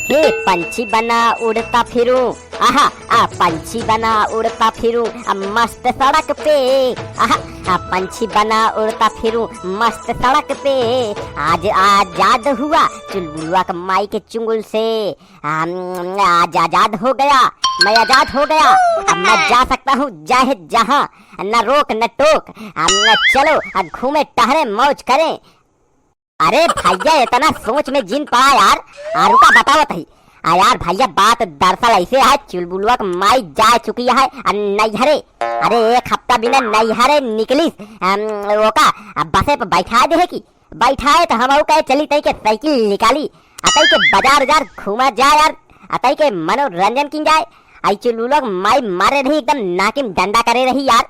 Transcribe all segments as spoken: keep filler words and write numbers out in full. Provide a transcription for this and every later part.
हे पंछी बना उड़ता फिरूं, आहा, आ पंछी बना उड़ता फिरूं, आ मस्त सड़क पे, आहा, आ पंछी बना उड़ता फिरूं मस्त सड़क पे। आज आजाद हुआ चुलबुलवा के माई के चुंगल से, हम, आज आजाद हो गया, मैं आजाद हो गया, अब मैं जा सकता हूँ चाहे जहाँ, न रोक न टोक, हम चलो अब घूमे टहरे मौज करें। अरे भैया, इतना सोच में जिन पड़ा यार। आ, रुका, बतावत ही। आ यार भैया, बात दरअसल ऐसे है, चुलबुलवा के माई जा चुकी है, आ, नैहरे। अरे, एक हफ्ता बिना नैहरे निकलिस, अम, ओका, आ, बसे पे बैठा दे है कि बैठाए तो हम कहे चली तई के साइकिल निकाली, आ तई के बाजार उजार घूमा जाए यार, आ तई के मनोरंजन की जाए। आई चुलबुलवा के माई मारे रही एकदम नाकिम डंडा करे रही यार।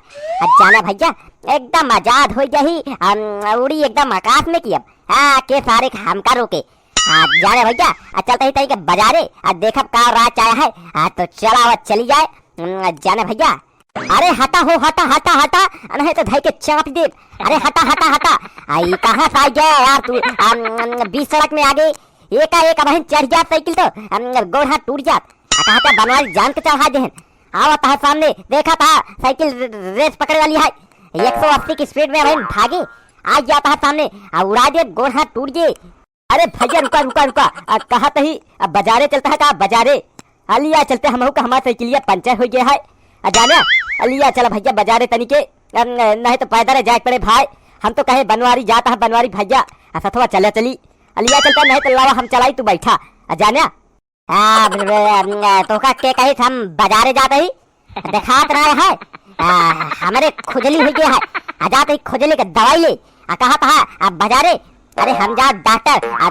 आ जाना भैया, एकदम आजाद हो जाही, अम, उड़ी एकदम आकाश में की अब। हाँ, के सारे के हमका रोके। हाँ, जा रे भैया, आ चलते ही तई के बाजारे, आ देखब का राज आया है। हाँ, तो चला, आवा, चली जाए। हम्म, जाने भैया। अरे हटा हो, हटा, हटा, हटा, नहीं तो धई के चाप दे। अरे हटा, हटा, हटा। आ, ई कहाँ से आ गया यार तू? आ, हम्म, बीच सड़क में आ गए। एकाएक अबहिन चढ़ जात साइकिल तो, हम्म, गोड़ हाथ टूट जात। आ, कहा था बनवारी जान के चढ़ा देहन। आवत है सामने, देखा था साइकिल र-, रेस पकड़े वाली है। एक सौ अस्सी की स्पीड में अबहिन भागे। आ जाता है सामने, आ उड़ा दे, गोड़ हाथ टूट गए। अरे भैया, रुका, रुका, रुका। आ, कहा तही, अब बाजारे चलता है का? बाजारे। आ लिया चलते हमहू का, हमार साइकिलिया पंचर हो गया है। आ जाने, आ लिया चला भैया बाजारे तनी के, अम, नहीं तो पैदल जाए पड़े भाई। हम तो कहे बनवारी जाता है, बनवारी भैया। आ सथवा चला चली। आ लिया चलता, नहीं तो लावा हम चलाई, तू बैठा। आ जाने। आ, ब-, ब-, अम, तोका के कही हम बाजारे जाते ही? देखात रहा है, आ, हमरे खुजली हो गया है, आ जात ही खुजली के दवाई ले, आ कहा था, आ बाजारे, अरे हम जा डॉक्टर, आ,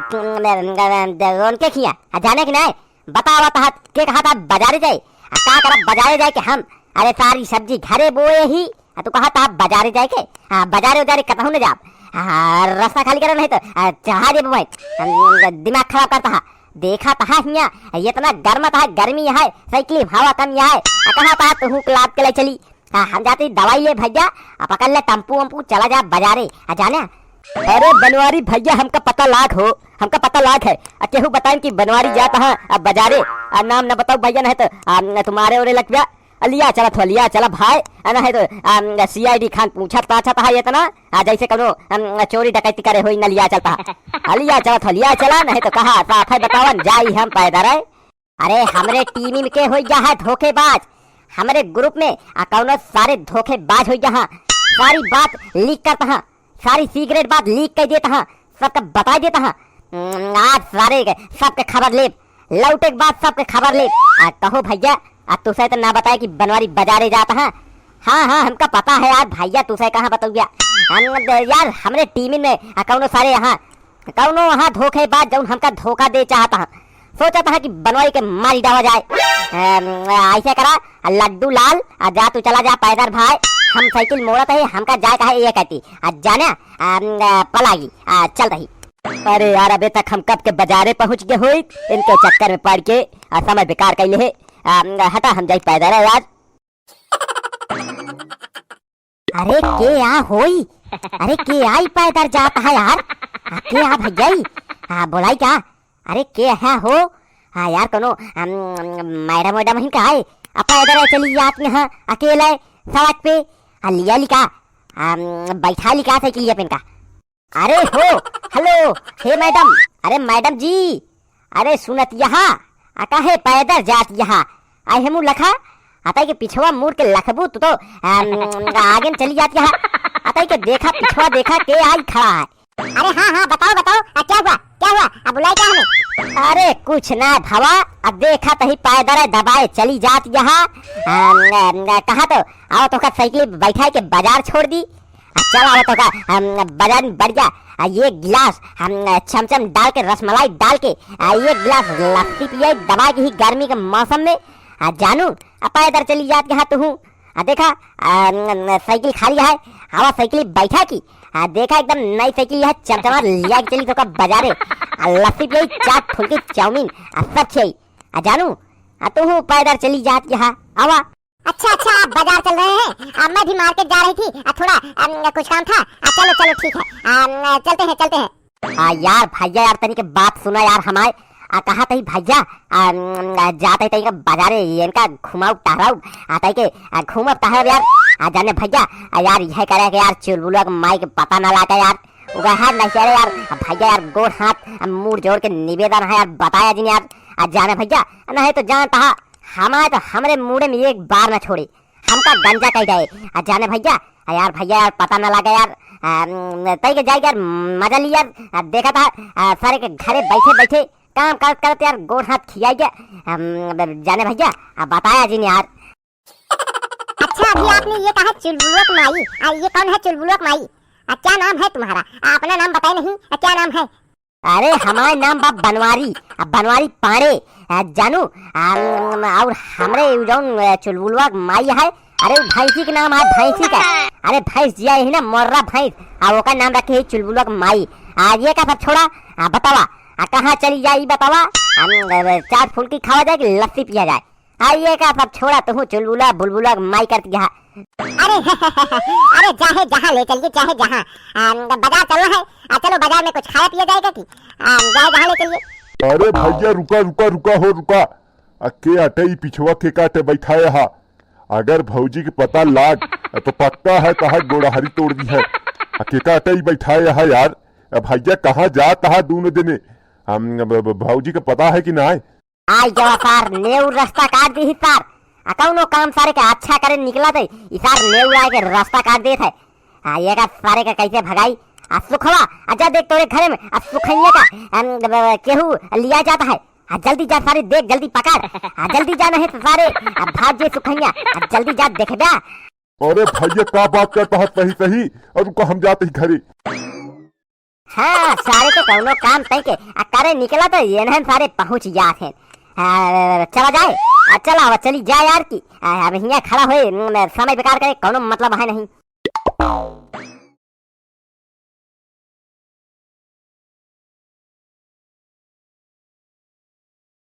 उनके किया, आ जाने कि नहीं, बतावा था, के कहा था बाजारे जाए, आ का करब बाजारे जाए कि हम, अरे सारी सब्जी घरे बोए ही, आ तू कहा था बाजारे जाए के, आ बाजारे उजारे कतहू न जाब, आ, रास्ता खाली करे नहीं तो, आ, चढ़ा देबो मैं, हम, दिमाग खराब करता है, देखा तहा हिया, इतना गर्म तहा गर्मी है, साइकिल में हवा कम है, आ कहा तहा तुहू के लाद के ले चली। हाँ, हम जाते ही दवाई ले भैया, आ पकड़ ले टेम्पू वम्पू, चला जा बाजारे, आ जाने। अरे बनवारी भैया, हमका पता लाग हो, हमका पता लाग है। आ केहू बताइन कि बनवारी जात हा, आ बाजारे, आ नाम न बताओ भैया, नहीं तो, आ, तुम्हारे ओरे लग गया। आ लिया चला थो, लिया चला भाई, आ नहीं तो, आ, सी आई डी खान पूछत पाछत हा इतना, आ जैसे कौनो, आ, चोरी डकैती करे होई न लिया चलता। आ लिया चला थो, लिया चला, नहीं तो कहा साफ है बतावन, जाई हम पैदल है। अरे हमरे टीम में के होई गया है धोखेबाज, हमरे ग्रुप में आ कौनो सारे धोखेबाज होई गया है, सारी बात लीक करता है, सारी सीक्रेट बात लीक कर देता है, सबका बता देता है। हम्म, आज सारे के, सबके खबर लेब, लौटे के बाद सबके खबर लेब। आ कहो भैया, आ तुसे तो ना बताए कि बनवारी बाजारे जाता है। हाँ, हाँ, हमका पता है यार भैया, तुसे कहाँ बताऊँ गया। हम, यार, हमरे टीम में आ कौनो सारे यहाँ, कौनो वहाँ धोखेबाज जौन हमका धोखा दे चाहता है। सोचता है कि बनवारी के मारी डावा जाए। अम, ऐसे करा, लड्डू लाल, आ जा तू चला जा पैदल भाई, हम साइकिल मोड़त है, हमका जाए का है ये कहती। आ जाने, अम, पलागी, आ चल रही। अरे यार, अबे तक हम कब के बाजारे पहुँच गए होई, इनके चक्कर में पड़ के, आ समय बेकार कैले है। अम, हटा, हम जाई पैदल है यार। अरे के आ होई? अरे के आई पैदल जात है यार? आ, के आ भैया ई? आ, बोलाई का? अरे के है हो? हाँ यार, कोनो, अम, मैडम वैडम हिन का है? आ पैदल चली जात यहाँ अकेले सड़क पे। आ लिया लिका, अम, बैठा लिका साइकिलिया पे इनका। अरे हो, हेलो, हे मैडम, अरे मैडम जी, अरे सुनत यहाँ, आ काहे पैदल जात यहाँ? आई हमू लखा, अतई के पिछवा मुड़ के लखबू तू तो, अम, आगे न चली जात यहाँ। अतई के देखा, पिछवा देखा, के आई खड़ा है। अरे हाँ, हाँ, बताओ, बताओ, आ, क्या हुआ, क्या हुआ? आ, बुलाई क्या हमें? अरे कुछ ना भवा, अब देखा तही पैदल दबाए चली जात यहाँ। अम, अम, कहा तो, आओ तो का साइकिल बैठा के बाजार छोड़ दी। आ, चल आवत हो का, हम, बाजार में बढ़ जा, आ, एक गिलास, हम, चमचम डाल के, रसमलाई डाल के, आ, एक गिलास लस्सी पिए, दबा के ही गर्मी के मौसम में, आ, जानू, आ, पैदल चली जात के हाँ तू, आ, देखा, आ, न, न, साइकिल खाली है, आवा साइकिल बैठा की, आ, देखा एकदम नई साइकिल है, चमचमा लिया के चली तो का बाजारे, आ, लस्सी पिए, चाट, फुल्की, चाउमीन, आ, सब छिए, आ, जानू, आ, तू पैदल चली जात के हाँ, आवा। अच्छा, अच्छा, आप बाजार चल रहे हैं? आ, मैं भी मार्केट जा रही थी, आ, थोड़ा, अम, कुछ काम था। आ, चलो, चलो, ठीक है। अम, चलते हैं, चलते हैं। आ, यार, भैया, यार, तनी के बात सुना, यार, हमारे। आ, कहा तही भैया, आ, उम, आ, जात ही तही का बाजारे, इनका घुमाऊ टहराऊ, आ, तही के, आ, घूमब टहरब यार, आ, जाने भैया, आ, यार, यह करे के यार, चुलबुलवा के माई के पता ना लागे यार, उगा हाथ नहीं करे यार, आ, भैया यार, गोड़ हाथ, आ, मुड़ जोड़ के निवेदन है यार, बताया जिन यार, आ, जाने भैया, नहीं तो जान तहा, हमारे तो हमरे मुड़े में एक बार ना छोड़े, हमका गंजा कह जाए। आ जाने भैया, आ यार भैया यार पता ना लगे यार, आ, उम, तई के जाए यार मजा ली यार, आ, देखा था, आ, सारे के घरे बैठे बैठे काम करत करत यार गोड़ हाथ खियाई गया। आ, उम, जाने भैया, आ, बताया जिन यार। अच्छा, अभी आपने ये कहा चुलबुलवा की माई, आ, ये कौन है चुलबुलवा की माई? आ, क्या नाम है तुम्हारा? आ, अपना नाम बताए नहीं, आ, क्या नाम है? अरे, हमार नाम बा बनवारी, आ, बनवारी पांड़े, आ, जानू, आ, उम, और हमरे उ जौन, आ, चुलबुलवा के माई है, अरे, उ भैंसी के नाम है, भैंसी का। अरे, भैंस जिया यही ना, मोर्रा भैंस, आ, ओकर नाम रखे है चुलबुलवा के माई। आ, ये का सब छोड़ा, आ, बतावा, आ, कहाँ चली जाई बतावा, आ, उम, चाट फुल्की खावा जाए कि लस्सी पिया जाए? आ, ये का सब छोड़ा, तू चुलबुला, बुलबुला के माई करती है। अरे, अरे, चाहे जहाँ ले चलिए, चाहे जहाँ। आ, बाजार चलना है, आ, चलो बाजार में कुछ खाया पिया जाएगा कि? आ, जाए जहाँ ले चलिए। अरे भैया, रुका, रुका, रुका हो, रुका। आ, के अटे ई पिछवा के काटे बैठाए हा? अगर भौजी के पता लाग, तो पक्का है तहार गोड़हरी तोड़ दी है। आ, के काटे ई बैठाए हा यार? आ, भैया, कहाँ जात हा दूनो जने? हम, ब-, ब-, भौजी के पता है कि नाय? आई गवा सार, नेउर रास्ता काट दी ही सार। आ कौनो काम सारे के अच्छा करे निकला थे, ई सार नेउर आए के रास्ता काट देत है। आ ये का सारे के कैसे भगाई? आ सुखवा, आ जा देख तोरे घरे में, आ सुखैया का, अम, ब-, ब-, केहू लिया जाता है। आ जल्दी जा सारे, देख जल्दी पकड़। आ जल्दी जा नहीं तो सारे, आ भाग जे सुखैया, आ जल्दी जा देखबा। अरे भैया, का बात करता है सही सही? और रुका, हम जाते ही घरे। हाँ, सारे के कौनो काम तई के, आ करे निकला तो ये नहीं सारे पहुँच जात हैं। आ, चला जाए, आ चला, अब चली जाए यार की। आ, अब हियाँ खड़ा होए, म, समय बेकार करे, कौनो मतलब है नहीं।